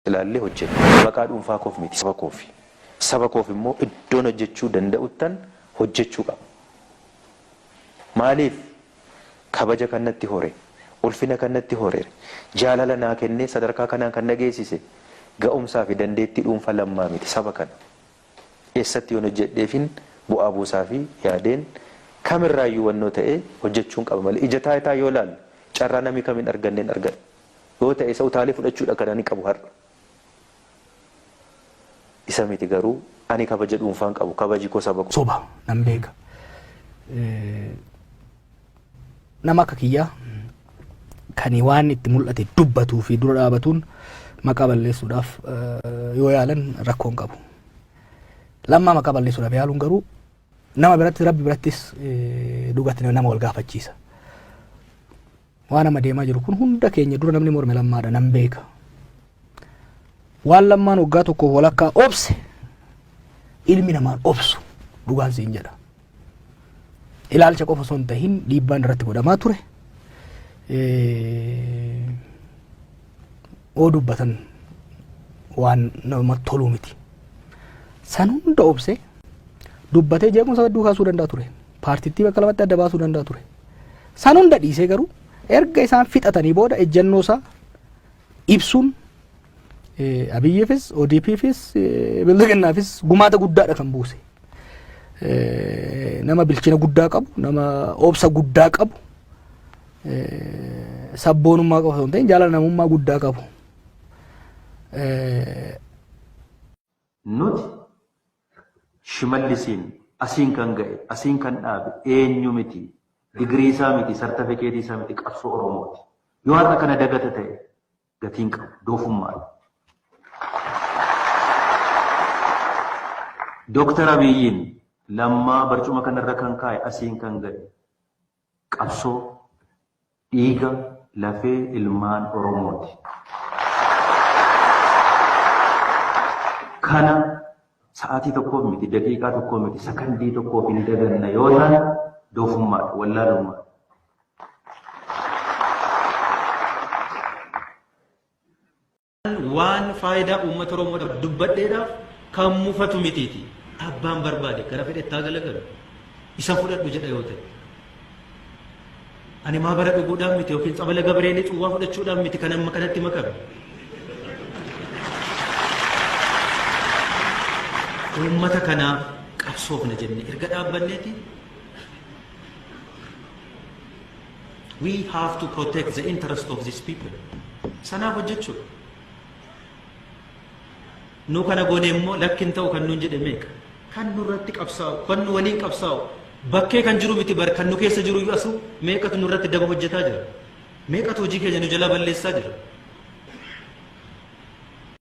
Ilaallee hojjenna. Maqaa dhuunfaa koof miti, saba koofi. Saba koof immoo iddoon hojjechuu danda'uttan hojjechuu qaba. Maaliif kabaja kan natti hore, ulfina kan natti hore, jaalala naa kennee sadarkaa kanaan kan na geessise ga'umsaa fi dandeettii dhuunfaa Lammaa miti, saba kana. Eessatti yoon hojjedheefin bu'aa buusaa fi yaadeen kamirraayyuu wannoo ta'ee hojjechuun qaba malee ija taayitaa yoo ilaalle carraa namni kam hin arganneen argadha. Yoo ta'e isa utaalee fudhachuudha kan ani qabu har'a. Isa miti garuu ani kabaja dhuunfaan qabu, kabaji koo saba koo. Soba nan beeka. Nama akka kiyyaa kan waan itti mul'ate dubbatuu fi dura dhaabatuun maqaa balleessuudhaaf yoo yaalan rakkoo hin qabu. Lammaa maqaa balleessuudhaaf yaaluun garuu nama biratti, rabbi birattis dhugatti nama wal gaafachiisa. Waan amma deemaa jiru kun hunda keenya dura namni morme Lammaadha nan beeka. Waan Lammaan waggaa tokkoof walakkaa obse ilmi namaan obsu dhugaan siin jedha. Ilaalcha qofa osoo hin tahin dhiibbaan irratti godhamaa ture. Oo dubbatan waan namatti toluu miti. San hunda obse dubbatee jeequmsa hedduu kaasuu danda'a ture. Paartittii bakka lamatti adda baasuu danda'a ture. San hunda dhiisee garuu erga isaan fixatanii booda ejjennoo isaa ibsuun Abiyyiifis, ODPfis, Bilxiginnaafis gumaata guddaadha kan buuse. Nama bilchina guddaa qabu, nama obsa guddaa qabu, sabboonummaa qofa osoo hin ta'in jaalala namummaa guddaa qabu. Nuti Shimallisiin asiin kan ga'e, asiin kan dhaabe eenyu miti, digirii isaa miti, sartafikeetii isaa miti, qabsoo Oromooti. Yoo har'a kana dagata ta'e gatiin qabu, doofummaadha. Dooktar Abiyyiin Lammaa barcuma kanarra kan kaa'e, asiin kan ga'e qabsoo dhiiga lafee ilmaan Oromooti. Kana sa'aatii tokkoof miti, daqiiqaa tokkoo miti, sakandii tokkoof hin daganna yoo taane doofummaadha, wallaalummaadha. Waan faayidaa uummata Oromoodhaaf dubbadheedhaaf kan mufatu mitiiti. Abbaan barbaade gara fedhetti haa galagalu. Isa fudhadhu jedha yoo ta'e. Ani maa bara dhuguudhaan miti yookiin tsabala Gabreelii cuwwaa fudhachuudhaan miti kan amma kanatti makame. Uummata kanaaf qabsoofna jenne erga dhaabbanneeti. We have to protect the interest of these people. Sanaaf hojjechuudha. Nu kana goone immoo lakki hin ta'u kan nuun jedhe meeqa? Kan nurratti qabsaa'u, kan nu waliin qabsaa'u, bakkee kan jiru miti bar kan nu keessa jiru iyyuu asu meeqatu nurratti daba hojjetaa jira? Meeqatu hojii keenya nu jalaa balleessaa jira?